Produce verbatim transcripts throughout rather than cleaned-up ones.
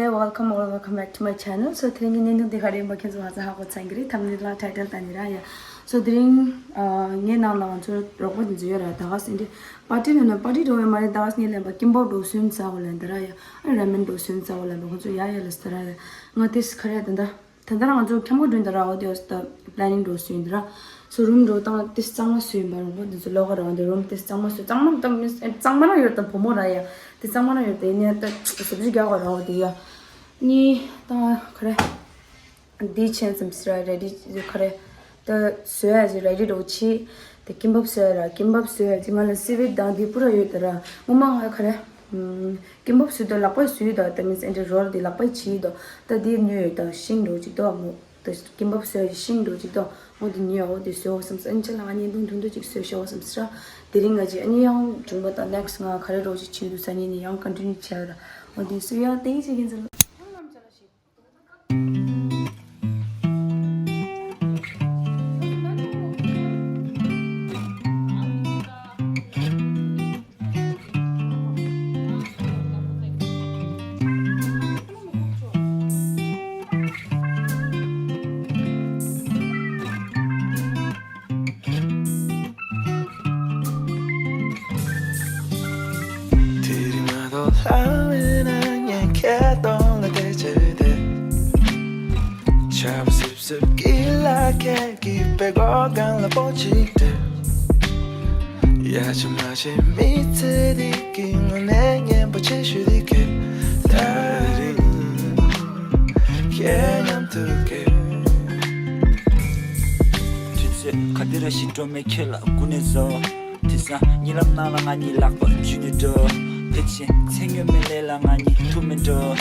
Welcome or welcome back to my channel. So དེ་རིང་གི་བརྙན་ཐུང་དེ་ག་རེ་ཡིན་པ་ཁྱེད་ཚོ་ཧ་ཅང་ཧ་གོ་ཚར་གྱི་རེད། ཐམ་ནེལ་དང་ཊའི་ཊལ་ལྟ་ནས་ར་ཡ། So དེ་རིང་ཨ་ངའི་ནང་ལ་ང་ཚོ་རོགས་པ་དེ་ཚོ་ཡོད་ར། ད་ག་སེ་འདྲི་པར་ཊི་ནང་ན་པར་ཊི་འགྲོ་བའི་མ་རེད། ད་ག་སེ་ངས་ལན་པ་ཀིམ་པབ་འགྲོ་སུན་ཙ་བོ་ལན་ད་ར་ཡ། ཨ་ར་མེན་འགྲོ་སུན་ཙ་བོ་ལན་པ་ཁོང་ཚོ་ཡ་ཡ་ལ་སྟ་ར་ཡ། ང་དེ་སི་ཁ་རེད་ད་ད། ད་ལྟ་རང་ང་ཚོ་ཁྱམས་ཁ་འགྲོ་ཡིན་ད་ར། འོ་དེ་ད་པི་ལེ་ནིང་འགྲོ་སུ་ཡིན་ད་ར། སོ་རུམ་འགྲོ་སྟངས་དེ་གཙང་མ་སུ་ཡིན་པ་རང་པོ་འདི་ཚོ་ལོག་ག་ར། འོ་དེ་རུམ་དེ་གཙང་མ་སུ་གཙང་མ་ད་མི་གཙང་མ་རང་ཡོད་ད། བུ་མོ་ར་ཡ་དེ་གཙང་མ་རང་ཡོད་ད། ཡིན་ནའི་ད་ཟབ་ཅི་རྒྱག་ག་ར། འོ་དེ་ཡ་ནི་ད་ག་རེ་འདི་ཆེན་ཙམ་སི་ར་རེ་ཌི་ག་རེ་ད་བཟོ་ཡ་ཅི་རེ་ཌི་འགྲོ་ཆི། དེ་ཀིམ་པབ་བཟོ་ཡ་ར། ཀིམ་པབ་བཟོ་ཡ་ཅི་ང་ལ་སི་ཝིཌ་དང་དེ་པུ་ར་ཡོད་ད་ར། ངོ་མ་ང་ག་རེ། ཀིམ་པབ་སུ་དོ་ལག་པས་སུ་དོ། ད་མིན་ཨེ་འདྲ་རོལ་དེ་ལག་པས་བྱི་དོ། ད་དེ་ཉོས་ཡོད་ད། ཤིང་འགྲོ་ཅིག་དོ་མོ། ད་ཀིམ་པབ་སུ་ཡ་ཤིང་འགྲོ་ཅིག་དོ། འོ་དེ་ཉོས། འོ་དེ་སུ་བསམ་སོང་། ཨ་ནི་ཅི་ལ་ང་ཉིན་དུང་དུང་དུ་ཅིག་སུ་ཤ་བསམ་སོང་། དེ་རིང་ང་ཅི་ཨ་ནི་ཡང་བྱུང་བ་ད་ནེག་སི་ང་ག་རེ་རོ་ཅིག་ཆིན་དུ་ས་ཉིན་ནི་ཡང་ཀོན་ཊི་ནིའུ་བྱས་ཡོད་ད། འོ་དེ་སུ་ཡ་དེ་ཅིག་ཡིན་ཟེར། དེ་རིང་མ་གཏོགས་ལྷ་མེད་ན་ངས་ཁྱེད་གདོང་ལ་བལྟས་བྱས་བསྡད། ཆར་པ་སིབ་སིབ་ཀྱི་ལ་ཁད་ཀྱིས་པད་ཀོག་སྒང་ལ་སྤོ་ཅིག་སྤྲད། ཡ་ཆ་མ་ཤེས་མི་ཚེ་འདི་གི་དངོས་གནས་སྙན་པོ་ཆེ་ཤོས་འདི་གས། ད་རིང་ཁྱེད་མཉམ་དུ་གས། དུས་ཚོད་ག་དེ་ར་ཞིག་འགྲོ་མེད་ཁྱོད་ལ་སྐུ་ནས་བཟོ། དེང་སང་གཉིད་ལམ་ནང་ལ་ང་གཉིས་ལག་པ་འཇུས་ནས་འགྲོ། ཕལ་ཆེར་མཚན་སྨྱོན་མེད་ལས་ལ་ང་གཉིས་ཐུག་མེད་འགྲོ།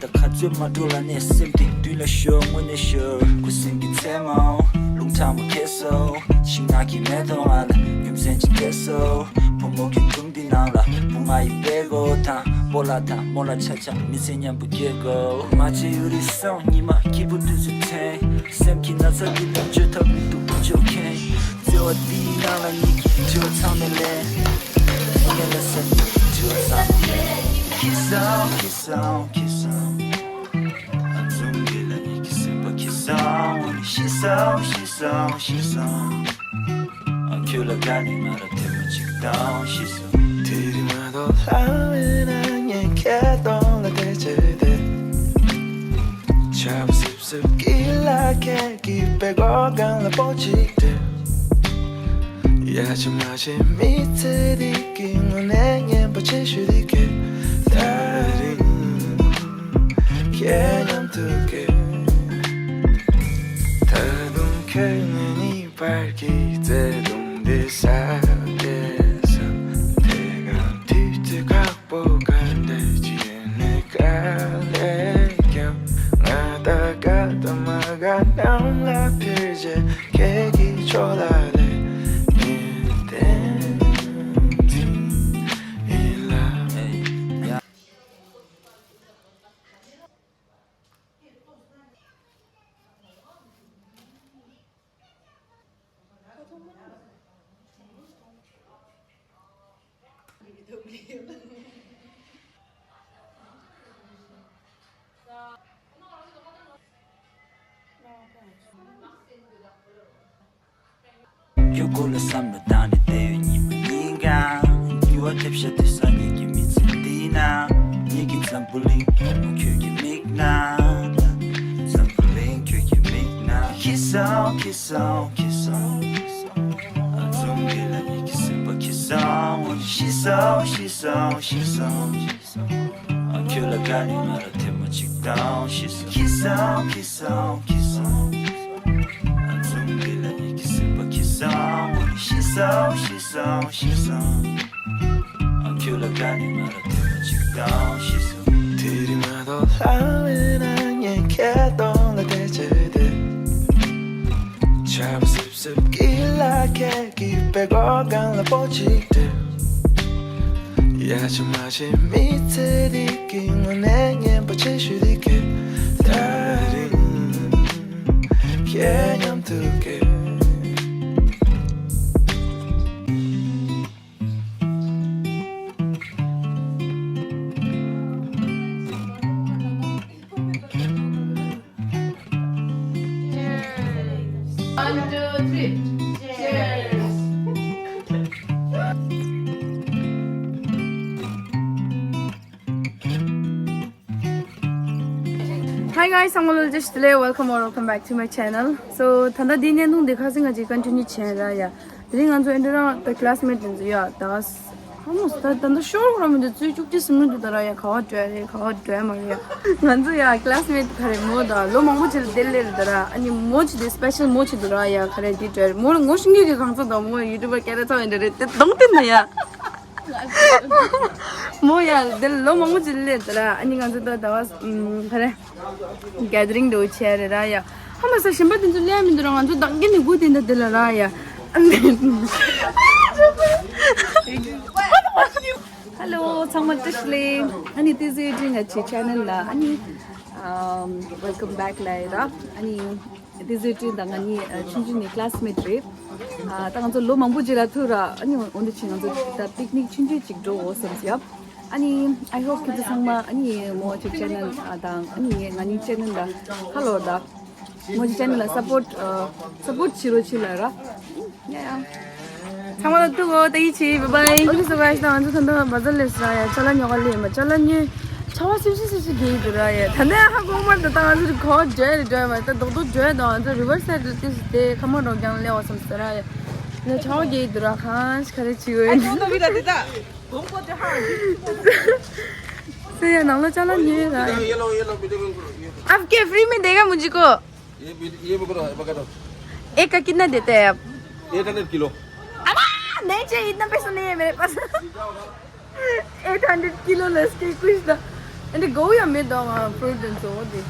ད་ག་ཚོད་མ་འགྲོ་ལ་ནས་སེམས་དེ་མདུན་ལ་ཤོར་དངོས་གནས་ཤོར། ཁུ་སིམ་གྱི་མཚན་མོ་རླུང་ཁྲ་མོ་ཁེལ་སོང་། ཤིང་ནགས་ཀྱི་མེ་ཏོག་ང་ལ་རྒྱུ་མཚན་ཅིག་སྟེར་སོང་། བུ་མོ་གི་སྒྲུང་འདི་ནང་ལ་བུ་ང་ཡི་པད་ཀོག་དང་སྤོ་ལགས་དང་རྨོ་ལགས་ཆ་ཆ་མི་ཚེ་མཉམ་པོ་སྐྱེལ་དགོས། མ་བྱེད་ཡུ་རི་སོང་ཉི་མ་སྐྱིད་པོ་དུས་ཚོད་ཐོན། སེམས་ཀྱི་ན་ཚ་འདི་ལ་བཅོས་ཐབས་མི་འདུག་བཅོས་མཁན། བརྩེ་བ་འདིའི་ནང་ལ་ཉིད་ཀྱི་དྲི་བ་ཚང་མས་ལན། ངས་ལ་ཟེར་དྲི་བ་ཚང་མས་ལན། ཁྱི་སང་ཁྱི་སང་ཁྱི་སང་། ཨ་འཛུམ་འདི་ལ་ཉིད་ཀྱི་སེམས་པ་ཁྱི་སང་། ཤི་སང་ཤི་སང་ཤི་སང་། ཨ་ཁྱོད་ལ་དགའ་ནས་ང་ར་ཐེངས་མ་གཅིག་དང་ཤི་སོང་། དེ་རིང་མ་གཏོགས་ལྷ་མེད་ན་ངས་ཁྱེད་གདོང་ལ་བལྟས་བྱས་བསྡད། ཆར་པ་སིབ་སིབ་ཀྱི་ལ་ཁད་ཀྱིས་པད་ཀོག་སྒང་ལ་སྤོ་ཅིག་སྤྲད། ཡ་ཆ་མ་ཤེས་མི་ཚེ་འདི་གི་དངོས་གནས་སྙན་པོ་ཆེ་ཤོས་འདི་གས། ད་རིང་ཁྱེད་མཉམ་དུ་གས། ད་དུང་ཁྱོད་ངའི་གཉིས་བར་གྱི་བརྩེ་དུང་འདི་ཟ་བསྡད་སོང་། དེ་ག་དུས་ཚོད་ཁག་པོ་ག་འདྲ་ཅིག་ནས་ག་ལས་ཀྱང་ང་ད་དགའ་དང་མ་དགའ་ནང་ལ་ཕེབས་རྗེས་ཁྱེད་ཀྱི་ཕྱོགས་ལ་སླེབས་ངས་བསྟན་འཛིན་ཡིན་ལ། ཁྱོད་སྐོར་ལ་བསམ་བློ་བཏང་ནས་བསྡད་ཡོད་ཉི་མ་ཉིན་གང་། འགྱུར་བ་ཐེབས་ཤག་དེང་སང་ངེད་ཀྱི་མི་ཚེ་འདི་ན། ངེད་ཀྱི་འཛམ་བུ་གླིང་ཁྱོད་མོ་ཁྱོད་ཀྱི་མིག་ན། འཛམ་བུ་གླིང་ཁྱོད་ཀྱི་མིག་ན། ཁྱི་སང་ཁྱི་སང་ཁྱི་སང་། ཨ་འཛུམ་འདི་ལ་ངེད་ཀྱི་སེམས་པ་ཁྱི་སང་། ཤི་སང་ཤི་སང་ཤི་སང་། ཨ་ཁྱོད་ལ་དགའ་ནས་ང་ར་ཐེངས་མ་གཅིག་དང་ཤི་སོང་། ཁྱི་སང་ཁྱི་སང་ཁྱི་སང་། ཨ་འཛུམ་འདི་ལ་ངེད་ཀྱི་སེམས་པ་ཁྱི་སང་། ཤི་སང་ཤི་སང་ཤི་སང་། ཨ་ཁྱོད་ལ་དགའ་ནས་ང་ར་ཐེངས་མ་གཅིག་དང་ཤི་སོང་། དེ་རིང་མ་གཏོགས་ལྷ་མེད་ན་ངས་ཁྱེད་གདོང་ལ་བལྟས་བྱས་བསྡད། ཆར་པ་སིབ་སིབ་ཀྱི་ལ་ཁད་ཀྱིས་པད་ཀོག་སྒང་ལ་སྤོ་ཅིག་སྤྲད། ཡ་ཆ་མ་ཤེས་མི་ཚེ་འདི་གི་དངོས་གནས་སྙན་པོ་ཆེ་ཤོས་འདི་གས། ད་རིང་ཁྱེད་མཉམ་དུ་གས། One, two, three. Cheers. Hi guys, ཚང་མ་ལ་བཀྲ་ཤིས་བདེ་ལེགས། Welcome or welcome back to my channel. So ད་ལྟ་འདི་བརྙན་ཐུང་འདི་ཁ་སང་ང་ཅིག་ཀོན་ཊི་ནིའུ་བྱས་ར་ཡ། དེ་རིང་ང་ཚོ་ཨེ་འདྲ་རང་ད་ཀི་ལ་སི་མེ་ཊི་དེ་ཚོ་ཡ་ད་ག་ཧ་མོ་ད་ད་ད་ཤོར་ར་མི་འདུག་ཚུལ་བཅུ་གཅིག་སུམ་ཅུ་འདུག་ད་ར་ཡ། ག་བ་འགྲོ་རེད་ག་བ་འགྲོ་མ་རེད་ཡ། ང་ཚོ་ཡ་ཀི་ལ་སི་མེ་ཊི་ག་རེ་མོ་ད་ལོ་མང་པོ་ཅིག་ལ་དེ་སླེབས་རེད་ད་ར། ཨ་ནི་མོ་ཅིག་དེ་སི་པེ་ཤལ་མོ་ཅིག་འདུག་ར་ཡ། ག་རེ་དེ་འགྲོ་རེད་མོ་ལ་ངོ་ཤེས་མཁན་གྱི་གང་ཚོ་དང་མོ་ཡུ་ཊུབ་པར་སྐད་གྲགས་ཚ་བ་འདྲ་རེད་དེ་གདོང་བསྟན་ན་ཡ། མོ་ཡ་དེ་ལོ་མང་པོ་ཅིག་སླེབས་ད་ར། ཨ་ནི་ང་ཚོ་ད་ད་བ་ག་རེ་གེ་དི་རིང་འདྲ་བོ་བྱས་རེད་ར་ཡ། ཧ་མ་ས་གཞན་པ་དེ་ཚོ་སླེབས་མི་འདུག་ར། ང་ཚོ་བདག་གི་ནི་སྒུག་དེ་འདྲ་དེ་ལ་ར་ཡ། Hello ཚང་མ་བཀྲ་ཤིས་བདེ་ལེགས། ཨ་ནི་ཏི་ཟི་ཨེ་ཊིན་ང་ཆེ་ཆེ་ནལ་ལ་ཨ་ནི་welcome back ལ་ཡ་ར། ཨ་ནི་ཏི་ཟི་ཨེ་ཊིན་དང་ང་གཉིས་ཆུང་ཆུང་ནས་ཀི་ལ་སི་མེ་ཊི་རེད། ད་ང་ཚོ་ལོ་མང་པོ་རྗེས་ལ་ཐུག་ར། ཨ་ནི་འོན་ཏེ་ཆེ་ང་ཚོ་ད་པིག་ནིག་ཆུང་ཆུང་ཅིག་འགྲོ་འོ་བསམ་སི་ཡ། ཨ་ནི་I hope ཁྱེད་ཚོ་ཚང་མ་ཨ་ནི་མོ་ཆེ་ཆེ་ནལ་དང་ཨ་ནི་ང་གཉིས་ཆེ་ནལ་ལ་ཧ་ལོ་ད། མོ་ཆེ་ཆེ་ནལ་ལ་སབ་པོར་ཊི་སབ་པོར་ཊི་བྱེད་རོགས་བྱེད་ལ་ར། ཡ་ཡ། ཚང་མ་ལ་ཐུག་གོ་ཏ་ཡི་ཆི། Bye bye. Okay so guys ད་ང་ཚོ་ད་ལྟ་བ་ཛར་སླེབས་ར་ཡ། ཅ་ལག་ཉོ་ག་སླེབས་མ་ཅ་ལག་ཉོས། ཆར་པ་སིབ་སིབ་སིབ་སིབ་རྒྱག་གི་འདུག་ར་ཡ། ད་ནས་ཧ་གོ་མ་ད་ད་ང་ཚོ་གོ་བ་འགྲོ་རེད་འགྲོ་མ་ད་རྡོག་རྡོག་འགྲོ་ད། ང་ཚོ་རི་ཝར་སའིཌ་ལ་ཏིས་དེ་ཁ་མ་རོག་རྒྱང་སླེབས་བ་བསམ་ཟེར་ར་ཡ། ནས་ཆར་པ་རྒྱག་གི་འདུག་ར། གང་ཞིག་ག་རེ་བྱེད་འོས། སེ་ཡ་ནང་ལ་ཅ་ལག་ཉོས་ར་ཡ། आपके फ्री में देगा मुझे को। ये भी, ये भी करो, एवोकाडो। एक का कितना देते हैं आप? एक हंड्रेड किलो। अरे, नहीं चाहिए, इतना पैसा नहीं है मेरे पास। एट हंड्रेड किलो ल स्के कुछ द। And go या मे the fruit and so they.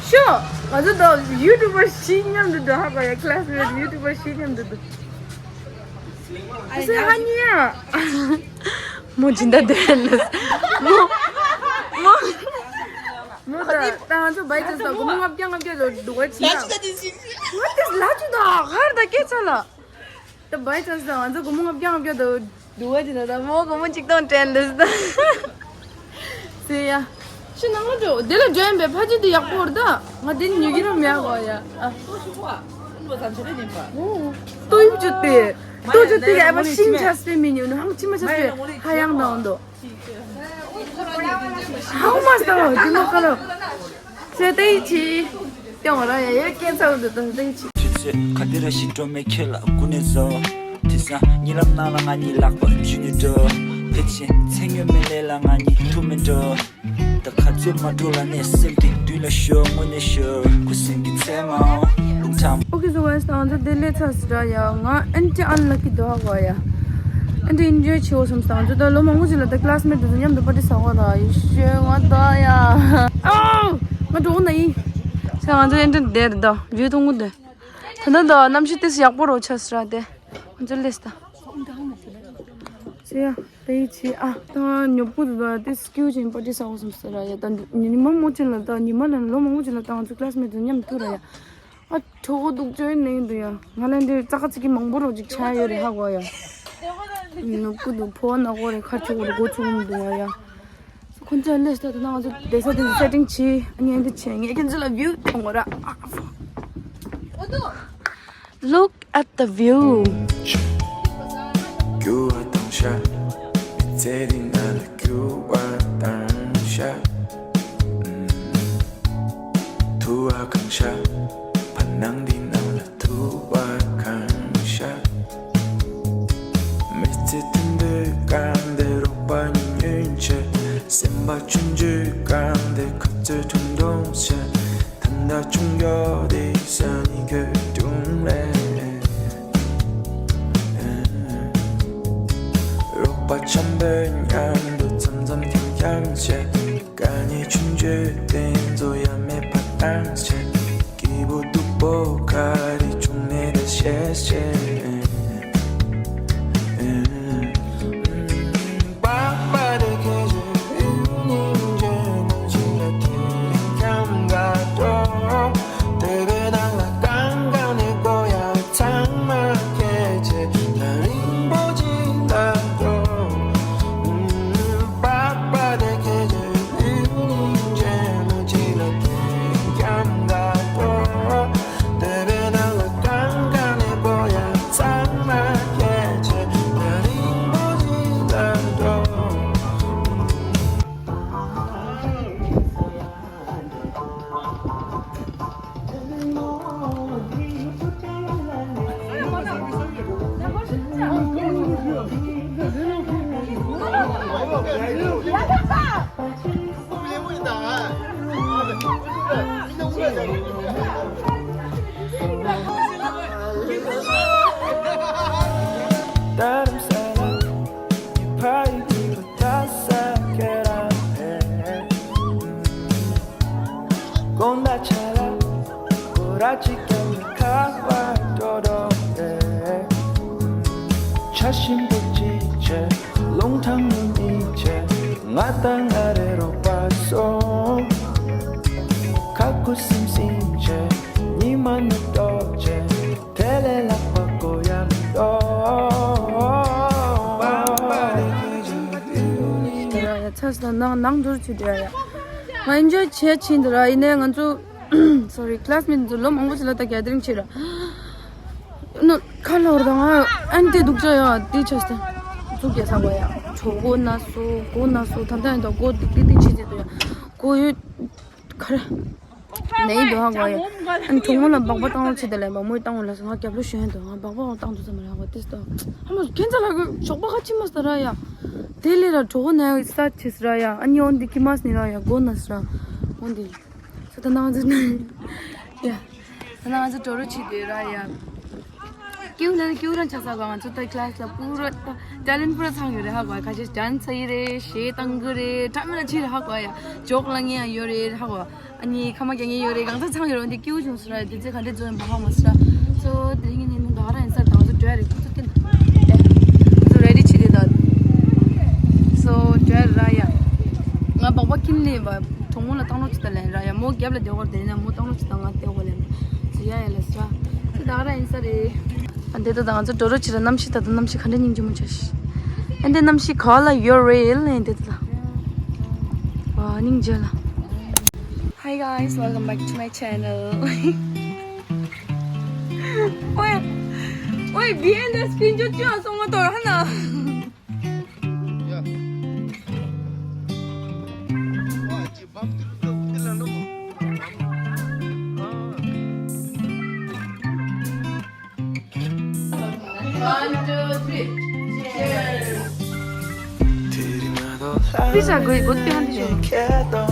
Sure. ང་ཚོ་ད་ཡུ་ཊུབ་པར་ཤིང་མཉམ་དུ་འདུག་ཧ་གོ་ཡ། ཀི་ལ་སི་མེ་ཊི་ཡུ་ཊུབ་པར་ཤིང་མཉམ་དུ་འདུག་ཨ་སེ་ཧ་ཉི་ཡ། མོ་ཇི་འདྲ་དེ་ལ། མོ་མོ་མོ་ད་ད་ང་ཚོ་བའི་ཅན་སི་ད་སྒོར་མོ་ལྔ་བརྒྱ་ལྔ་བརྒྱ་ལ་འདུག་བ་ཅི་ན། ང་ཏིས་ལ་ཅུ་ད་ཧར་ད་སྐད་ཆ་ལ། ད་བའི་ཅན་སི་ད་ང་ཚོ་སྒོར་མོ་ལྔ་བརྒྱ་ལྔ་བརྒྱ་ད་འདུག་བ་ཅི་ན་ད་མོ་སྒོར་མོ་ཆིག་སྟོང་སྤྲད་ལ་ད། སེ་ཡ། ཕྱི་ནང་ལ་འགྲོ། དེ་ལ་འགྲོ་ཡིན་པས་ཕ་ཅི་དེ་ཡག་པོ་རེད་ད། ང་དེ་ཉོ་གི་ར་མེད་གོ་ཡ། ཨ། ཏོ་ཡུབ་ཅུ་དེ། ཏོ་ཅུ་དེ་ཡ་པ་ཤིང་ཆ་སེ་མི་ཉོ་ནོ་ཧམ་ཆི་མ་ཆ་སེ་ཧ་ཡང་དང་དོ། How much ད་དེ་མ་ཁ་ལ། སེ་ཏེ་ཡི་ཆི། ཏེ་འོ་ར་ཡ་ཡ་སྐད་ཚ་འོ་དེ་ཏེ་ཡི་ཆི། ཆུ་ཚོད་ག་དུས་ར་ཞིག་འགྲོ་མེད་ཁྱེད་ལ་སྐུ་ནས་བཟོ། དེང་སང་གཉིད་ལམ་ནང་ལ་ང་གཉིས་ལག་པ་འཇུ་ནས་འགྲོ། ཕལ་ཆེར་མཚན་ཡོད་མེད་ལས་ལ་ང་གཉིས་ཐུག་མེད་འགྲོ། ད་ག་ཚོད་མ་འགྲོ་ལ་ནས་སེམས་དེ་དུས་ལ་ཤོར་དངོས་གནས་ཤོར་ཁུ་སིམ་གྱི་མཚན་མ་འོང་རླུང་ཐང་། Okay so guys ང་ཚོ་དེ་ལས་ཚར་སི་ར་ཡ། ང་ཨན་ཏི་ཨན་ལ་ཀི་དོ་ཧ་གོ་ཡ། ཨན་ཏི་ཨིན་ཇོའི་བྱེད་འོ་བསམ་སྟངས་ཚོ་ད་ལོ་མང་པོ་ཅིག་ལ་ད་ཀི་ལ་སི་མེ་ཊི་དེ་ཚོ་མཉམ་དུ་པར་ཊི་ཟ་གོ་ར་ཡི་ཤོད་ང་ད་ཡ། ཨའོ། ང་འགྲོ་ན་ཡིན། ས་ང་ཚོ་ཨན་ཏི་དེར་ད་བིའུ་ཐུང་གུ་དེ། ད་ད་ད་གནམ་གཤིས་ཏིས་ཡག་པོ་རོ་ཆ་སི་ར་དེ། ང་ཚོ་ལས་ད། སི་ཡ། ད་ཡི་ཆི་ཨ། ད་ཉོ་པོ་དེ་ད་ཏིས་སྐྱིའུ་ཅན་པར་ཊི་ཟ་འོ་བསམ་སི་ར་ཡ། ད་ཉི་མ་མོ་ཅན་ལ་ད་ཉི་མ་ལ་ལོ་མང་པོ་ཅིག་ལ་ད་ང་ཚོ་ཀི་ལ་སི་མེ་ཊི་དེ་མཉམ་དུ་ར་ཡ། ཨ་གྲོད་ཁོག་སྡུག་ཅོ་ནས་འདུག་ཡ། ང་ལ་འདིར་ཙག་ཙིག་གི་མང་པོ་རོགས་ཅིག་ཆགས་ཡོད་རེད་ཧ་གོ་ཡ། ནུབ་ཀུ་འདུག་ཕོ་བ་ནག་པོ་རེད་ཁ་ཆུ་གོ་རེད་མགོ་ཆུ་གོ་མི་འདུག་ང་ཡ། ཁོང་ཚོས་ལས་ད་ད་ང་ཚོ་བསྡད་ས་དེ་སེ་ཊིང་བྱས་ཨ་ནི་འདི་བྱས་ངས་ཁྱེད་ཚོ་ལ་བིའུ་མཐོང་གོ་ར། Look at the view. ཐུ་བ་གང་ཤ། ཕ་ནང་འདི་ནང་ལ་ཐུ་བ་གང་ཤ། མི་ཚེ་དུད་འགྲོའི་སྒང་དེ་རོགས་པ་ཉུང་ཉུང་བྱས། སེམས་པ་ཆུང་ཆུང་སྒང་དེ་ཁ་རྩོད་ཁྲུང་ཁྲུང་བྱས། ད་ལྟ་ཆུང་ཡོད་དེ་ས་ནི་གོས་དུང་ལས། རོགས་པ་འཆམ་པོའི་མཉམ་དུ་འཆམ་འཆམ་འཁྱམ་འཁྱམ་བྱས། དཀའ་ངལ་ཆུང་ཆུང་དེ་ཚོ་ཡ་མེད་པ་བཏང་བྱས། སྐྱིད་པོ་སྡུག་པོ་ག་རེ་བྱུང་ནས་ད་བཤད་བཤད། ཡ་ཡ་ཚ་ས་ནང་ནང་འཛུལ་ཆུ་དེ་ཡ་ཡ། ང་ཨེན་ཇོའི་བྱས་ཕྱིན་དུ་ར་ཡིན་ནའི་ང་ཚོ་སོ་རི་ཀི་ལ་སི་མེ་ཊི་ཚོ་ལོ་མང་པོ་ཞིག་ལ་ད་གེ་དི་རིང་བྱས་ར། ནོ་ཁ་ལོར་དང་ཨན་ཏེ་སྡུག་ཅག་ཡ་དེ་ཆ་ས་ཚུགས་རྒྱ་ས་གོ་ཡ། གྲོད་ཁོག་ན་སོ་མགོ་ན་སོ་ད་ལྟ་ཡིན་ད་མགོ་ཏིག་ཏིག་ཏིག་བྱེད་ཅེས་དུ་ཡ་མགོ་ཡོད་ག་རེ། ནས་འདུག་ཧ་གོ་ཡ། ཨ་ནི་གྲོགས་མོ་ལ་སྦག་སྦག་བཏང་རོགས་བྱེད་དེ་ལས་སྦག་མོས་བཏང་འོང་ལ་སོང་ང་རྒྱབ་ལོ་ཞོན་འདུག་ང་སྦག་སྦག་བཏང་འདུག་ཙམ་ལ་ཧ་གོ་ཏིས་ཏོ། ཧ་མོ་ཁྱེད་ཚ་ལ་གི་ཞོགས་པ་ཁ་ཕྱི་མ་ས་ར་ཡ། དེ་ལས་ར་གྲོགས་ནས་ས་ཆེ་ས་ར་ཡ། ཨ་ནི་འོན་ཏེ་ཁྱི་མ་སི་ནི་ར་ཡ་མགོ་ན་ས་ར། འོན་ཏེ། ས་ད་ནང་ཚོ་ན་ཡ། ད་ནང་ཚོ་འགྲོ་རོགས་བྱེད་དེ་ར་ཡ། ཀེའུ་ལ་ཀེའུ་རང་ཆགས་ས་ག་ང་ཚོ་ད་ཀི་ལ་སི་ལ་པུ་ར་ད་ཊེ་ལེན་ཊི་པུ་ར་ཚང་ཡོད་རེད་ཧ་གོ་ཡ། ཁ་ཤས་ཌན་སི་ཡི་རེད། གཞས་བཏང་གི་རེད། ཁྲ་མི་ལ་ཆི་རེད་ཧ་གོ་ཡ། ཇོག་ལ་ངེ་ཡང་ཡོད་རེད་ཧ་གོ་ཡ། ཨ་ནི་ཁ་མ་རྒྱག་མཁན་ཡོད་རེད། གང་ཚ་ཚང་ཡོད་རེད། འོན་ཏེ་སྐྱིད་པོ་བྱུང་སོང་ར། དེ་ཚེ་ག་འདྲས་འཛོམས་ཡིན་པ་ཧ་མ་སོང་ར། སོ་དེ་རིང་ངས་ནི་ད་ག་རང་ཡིན་ས་རེད། ད་ང་ཚོ་འགྲོ་ཡ་རེད། ཁོ་ཚོ་བསྟན་ད་ང་ཚོ་རེ་ཌི་བྱེད་དེ་ད། སོ་འགྲོ་ཡ་ར་ཡ། ང་སྦག་སྦག་ཁྱིམ་ནས་བ་གྲོགས་མོ་ལ་བཏང་རོགས་བྱེད་ད་ལན་ར་ཡ། མོ་རྒྱབ་ལ་བསྡད་ཡོད་དེ་ན་མོ་བཏང་རོགས་བྱེད་ད་ང་བསྡད་ཡོད་ལན། སོ་ཡ་ཡ་ལ་སོ་ར། དེ་ད་ག་རང་ཡིན་ས་རེད། ཨ་འདི་ད་ད་ང་ཚོ་འགྲོ་རོགས་བྱེད་ར། གནམ་གཤིས་ད་ད་གནམ་གཤིས་ག་འདྲས་སྙིང་རྗེ་མོ་ཆགས་ཤི། ཨ་འདི་གནམ་གཤིས་ག་ལ་ཡོད་རེད་ལན་འདི་ད། ཨ་སྙིང་རྗེ་ལ། Hi guys, welcome back to my channel. ཨོའི། ཨོའི། བི་ཨེན་ཨེ་སི་སི་ཀི་རིན་ཤོཊ་ཅིག་སོང་མ་གཏོགས་ཧ་ན། One, two, three. Cheers. Please, I go, go behind the show.